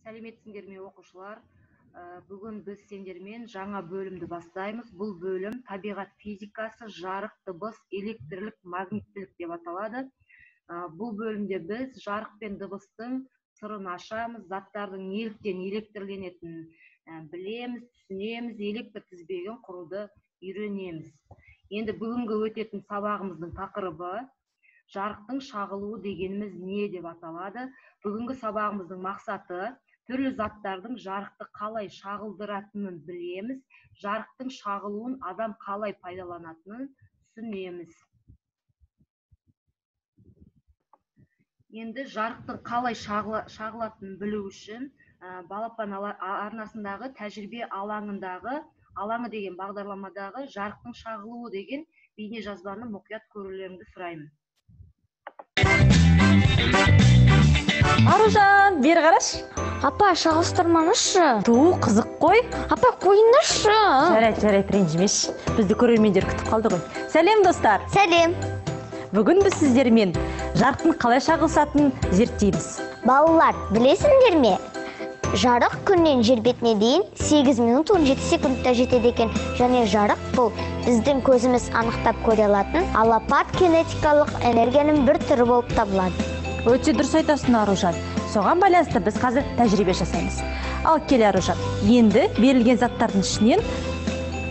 Сәлеметсіңдер ме, оқушылар? Бүгін біз сендермен жаңа бөлімді бастаймыз. Бұл бөлім табиғат физикасы, жарық, дыбыс, электрлік, магниттілік деп аталады. Бұл бөлімде біз жарық пен дыбыстың сырын ашамыз, заттардың неліктен электрленетінін білеміз, түсінеміз, электр тізбегін құруды үйренеміз. Енді бүгінгі өтетін сабағымыздың тақырыбы жарықтың шағылуы дегеніміз не деп аталады. Бүгінгі сабағымыздың мақсаты түрлі заттардың жарықты қалай шағылдыратынын білеміз, жарықтың шағылуын адам қалай пайдаланатынын түсінеміз. Енді жарықтың қалай шағылатынын білу үшін Балапан арнасындағы тәжірибе алаңындағы алаңы деген бағдарламадағы жарықтың шағылуы деген бейне жазбаны мұқият көрулеріңді сұраймын. Аружан, бері қарашы. Апа, шағылыстырмаңызшы. Ту, қызық қой. Апа, қойыңдаршы. Жарайды, жарайды, ренжімеші. Бізді көрермендер күтіп қалды ғой. Сәлем, достар. Сәлем. Бүгін біз сіздермен жарықтың қалай шағылысатынын зерттейміз. Балалар, білесіңдер ме? Жарық күннен жер бетіне дейін 8 минут 17 секундта жетеді екен. Және жарық бұл біздің көзіміз анықтап көре алатын алапат кинетикалық энергияның бір түрі болып табылады. Өте дұрыс айтасың, Аружан. Соған байланысты біз қазір тәжірибе жасаймыз. Ал кел, Аружан, енді берілген заттардың ішінен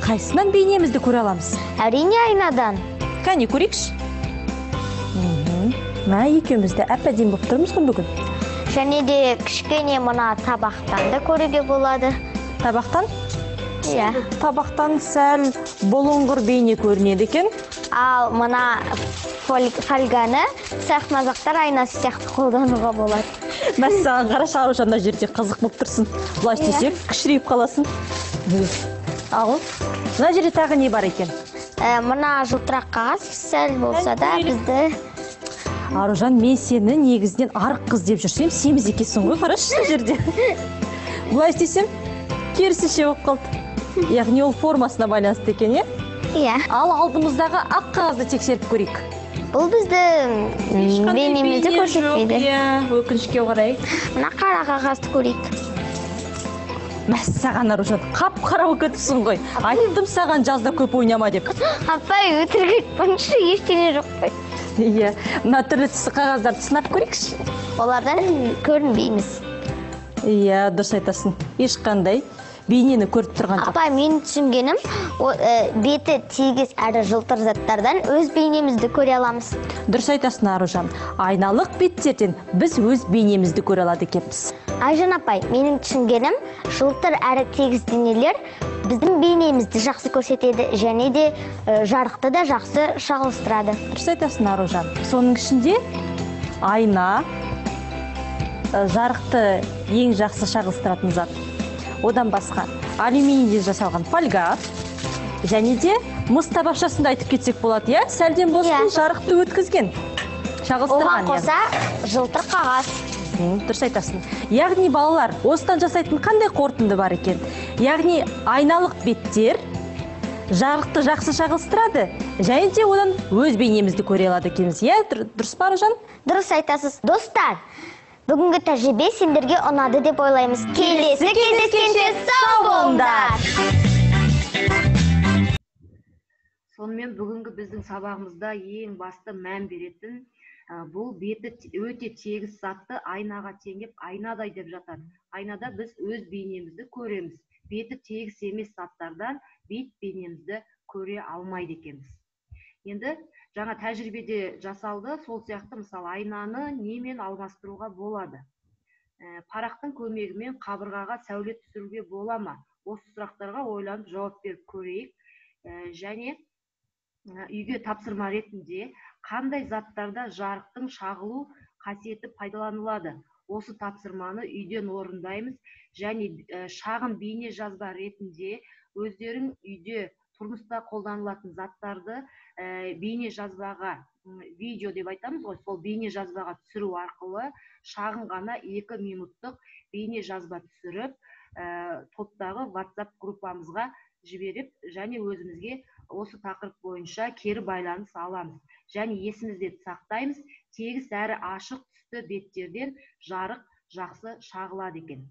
қайсынан бейнемізді көре аламыз? Әрине, айнадан. Кәне, көрейікші. Мә, екеуміз де әп-әдемі болып тұрмыз ғой бүгін. Және де кішкене мына табақтан да көруге болады. Табақтан? Иә. Табақтан сәл бұлыңғыр бейне көрінеді екен. Ал мына фольганы сақмазақтар айнасы сияқты қолдануға болады. Мәссаған, қарашы, Аружан, мына жерде қызық болып тұрсың. Былай істесек, кішірейіп қаласың. Ал мына жерде тағы не бар екен? Мына жылтырақ қағаз сәл болса да бізді. Аружан, мен сені негізінен арық қыз деп жүрсем, семіз екенсің ғой, қарашы мына жерде. Былай істесем, керісінше болып қалды. Яғни ол формасына байланысты екен, иә? Иә. Ал алдымыздағы ақ қағазды тексеріп көрейік. Бұл бізді бейнемізді көрсетпейді. Иә, өкінішке орай. Мына қара қағазды көрейік. Мәссаған, Аружан, қап-қара болып кетіпсің ғой. Айттым саған жазда көп ойнама деп. Апай, өтірік айтпаңызшы, ештеңе жоқ қой. Иә, мына түрлі түсті қағаздарды сынап көрейікші. Олардан көрінбейміз. Иә, дұрыс айтасың. Ешқандай бейнені көріп тұрған жоқ. Апай, менің түсінгенім, беті тегіс әрі жылтыр заттардан өз бейнемізді көре аламыз. Дұрыс айтасың, Аружан. Айналық беттерден біз өз бейнемізді көре алады екенбіз. Айжан апай, менің түсінгенім, жылтыр әрі тегіс денелер біздің бейнемізді жақсы көрсетеді және де жарықты да жақсы шағылыстырады. Дұрыс айтасың, Аружан. Соның ішінде айна жарықты ең жақсы шағылыстыратын зат. Одан басқа алюминийден жасалған фольга және де мыс табақшасын да айтып кетсек болады, иә? Сәлден болсын жарықты өткізген, шағылыстырған. Оған қоса жылтыр қағаз. Дұрыс айтасың. Яғни балалар, осыдан жасайтын қандай қорытынды бар екен? Яғни айналық беттер жарықты жақсы шағылыстырады және де одан өз бейнемізді көре алады екенбіз, иә? Дұрыс па, Аружан? Дұрыс айтасыз. Достар, бүгінгі тәжірибе сендерге ұнады деп ойлаймыз. Келесі кездескенше сау болыңдар! Сонымен бүгінгі біздің сабағымызда ең басты мән беретін бұл беті өте тегіс затты айнаға теңеп айнадай деп жатады. Айнада біз өз бейнемізді көреміз. Беті тегіс емес заттардан бет бейнемізді көре алмайды екенбіз. Енді жаңа тәжірибеде жасалды, сол сияқты мысалы айнаны немен алмастыруға болады? Парақтың көмегімен қабырғаға сәуле түсіруге бола ма? Осы сұрақтарға ойланып жауап беріп көрейік. Және үйге тапсырма ретінде қандай заттарда жарықтың шағылу қасиеті пайдаланылады? Осы тапсырманы үйден орындаймыз және шағын бейне жазба ретінде өздерің үйде тұрмыста қолданылатын заттарды бейне жазбаға, видео деп айтамыз ғой, сол бейне жазбаға түсіру арқылы шағын ғана 2 минуттық бейне жазба түсіріп, топтағы WhatsApp группамызға жіберіп және өзімізге осы тақырып бойынша кері байланыс аламыз. Және есімізде сақтаймыз, тегіс әрі ашық түсті беттерден жарық жақсы шағылады екен.